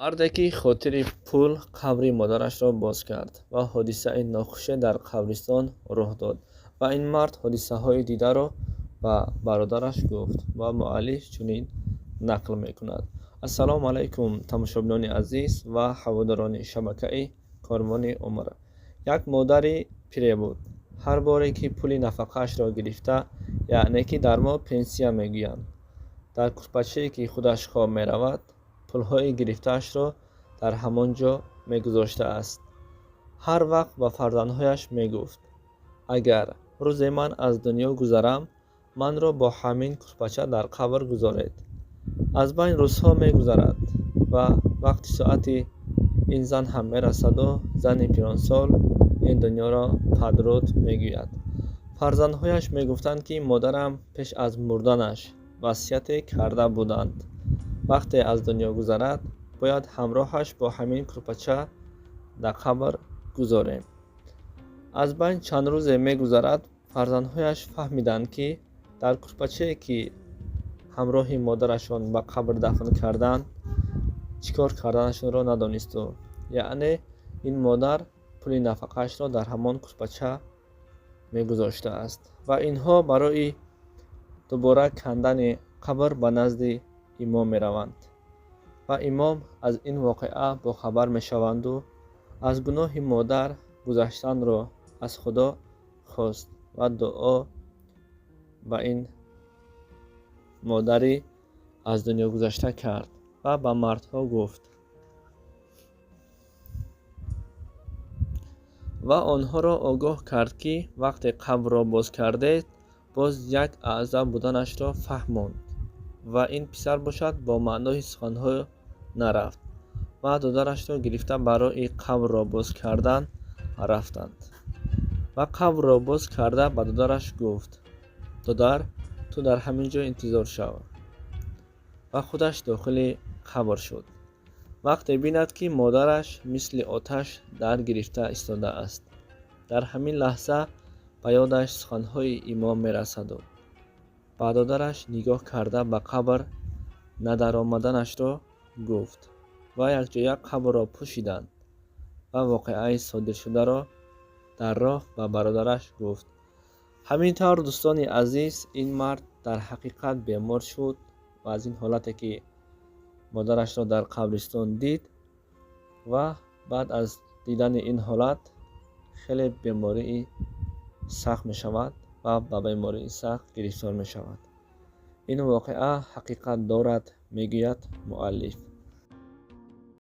Марде ки хотири пул қабри модарашро боз кард ва ҳодисаи нохуше дар қабристон рух дод ва ин мард ҳодисаҳои дидаро ба бародараш гуфт ва муаллиф чунин нақл мекунад. Ассалому алайкум, тамошобинони азиз ва ҳаводорони шабакаи Корвони умр. Як модари пире буд. Ҳар боре ки пули нафақаашро гирифта, яъне ки дар мо пенсия мегӯянд, дар курпачае ки худаш хоб меравад, пулҳои гирифтаашро дар ҳамон ҷо мегузоштааст. Ҳар вақт ба фарзандҳояш мегуфт: агар рӯзе ман аз дунё гузарам, манро бо ҳамин курпача дар қабр гузоред. Аз байн рӯзҳо мегузарад ва вақти соати ин зан ҳам мерасаду зани пиронсол ин дунёро падруд мегӯяд. Фарзандҳояш мегуфтанд, ки модарам пеш аз мурданаш васияте карда буданд. Вақте аз дунё гузарад, бояд ҳамроҳаш бо ҳамин курпача дар қабр гузорем. Аз байн чанд рӯзе мегузарад, фарзандҳояш фаҳмиданд, ки дар курпачае ки ҳамроҳи модарашон ба қабр дафн карданд, чӣ кор карданашонро надонисту. Яъне ин модар пули нафақаашро дар ҳамон курпача мегузоштааст. Ва инҳо барои дубора кандани қабр ба назди имом мераванд. Ва имом аз ин воқеа бохабар мешаванду аз гуноҳи модар гузаштанро аз Худо хост ва дуо ба ин модари аз дунё гузашта кард ва ба мардҳо гуфт ва онҳоро огоҳ кард, ки вақте қабрро боз кардед, боз як аъза буданашро фаҳмонд ва ин писар бошад бо маънои суханҳо нарафт ва додарашро гирифта барои қабрро боз кардан рафтанд. Ва қабрро боз карда ба додараш гуфт: додар, ту дар ҳамин ҷо интизор шав. Ва худаш дохили қабр шуд. Вақте бинад, ки модараш мисли оташ дар гирифта истодааст. Дар ҳамин лаҳза ба ёдаш суханҳои имом мерасаду ба додараш нигоҳ карда ба қабр надаромаданашро гуфт ва якҷоя қабрро пӯшиданд ва воқеаи содиршударо дар роҳ ба бародараш гуфт. Ҳамин тавр, дӯстони азиз, ин мард дар ҳақиқат бемор шуд ва аз ин ҳолате ки модарашро дар қабристон дид ва баъд аз дидани ин ҳолат хеле бемории сахт мешавад ва ба бемории сахт гирифтор мешавад. Ин воқеа ҳақиқат дорад, мегӯяд муаллиф.